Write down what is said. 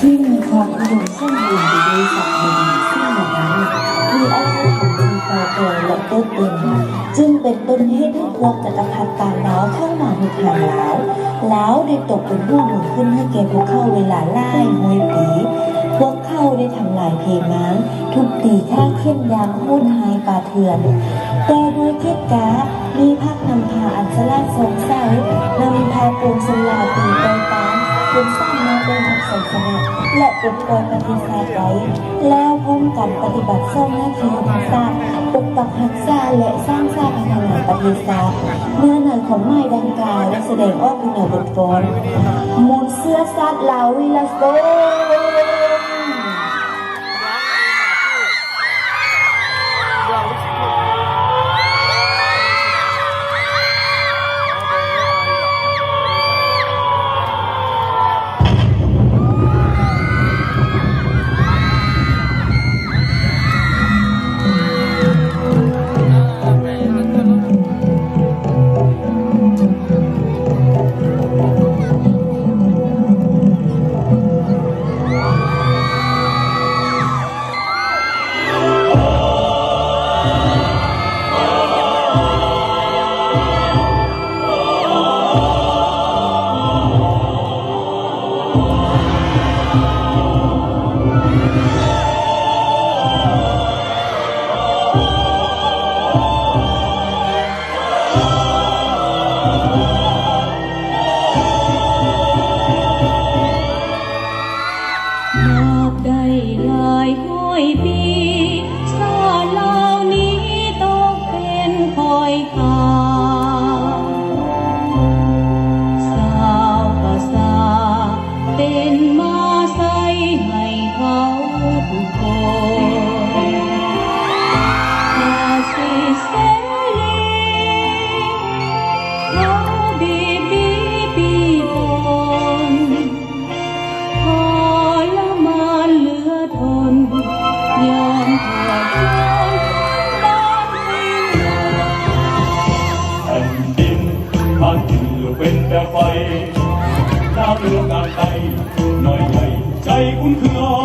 ມີຄວາມອຸດົມສົມບູນໄປດ້ວຍສັດ ແລະ ສິ່ງແວດລ້ອມ ມີອາຍຸພັນທີ່ເກົ່າແກ່ ແລະ ໂດດເດັ່ນ ຈຶ່ງເປັນຕົ້ນເຫດໃຫ້ພວກຈັກກະພັດຕ່າງດາວເຂົ້າມາຮຸກຮານລາວ. ລາວໄດ້ຕົກເປັນຫົວເມືອງຂຶ້ນໃຫ້ແກ່ພວກເຂົາເວລາຫຼາຍຮ້ອຍປີ. ພວກເຂົາໄດ້ທຳລາຍເພມາງ, ທຸບຕີຂ້າເຂັນຢ່າງໂຫດຮ້າຍປ່າເຖື່ອນ. ແຕ່ດ້ວຍກຽດກາ ມີພາກນຳພາອັນສະຫຼາດຊ່ອງໃສ ນຳພາປວງຊົນລາວຕີຕໍ່ຕ້ານ ຈົນສາມາດໄດ້ຮັບໄຊຊະນະ ແລະ ປົດປ່ອຍປະເທດຊາດໄດ້. ແລ້ວພ້ອມກັນປະຕິບັດສອງໜ້າທີ່ຍຸດທະສາດ ປົກປັກຮັກສາ ແລະ ສ້າງສາພັດທະນາປະເທດຊາດ. ເນື້ອໃນຄວາມໝາຍດັ່ງກ່າວໄດ້ສະແດງອອກຢູ່ໃນບົດກອນ ມູນເຊື້ອຊາດລາວວິລະຊົນ. ນັບໄດ້ຫຼາຍຮ້ອຍປີ ຊາດລາວນີ້ຕົກເປັນຂ້ອຍຂ້າ ຊາວກະຊາກ ເປັນມາໄຊໃຫ້ເຂົາທຸກຄົນ. ອາຊີບເສລີ ເຂົາບີບບີປີ້ປົນ ທໍລະມານເຫຼືອທົນ ຍ້ອນພວກໂຈນບ້ານເມືອງ. ແຜ່ນດິນຫາກິນລູກເປັນແຕ່ໄຟ ນ້ຳເຫຼືອງນ້ຳໄຕ ນ້ອຍໃຫຍ່ໃຈອຸ່ນເຄືອ.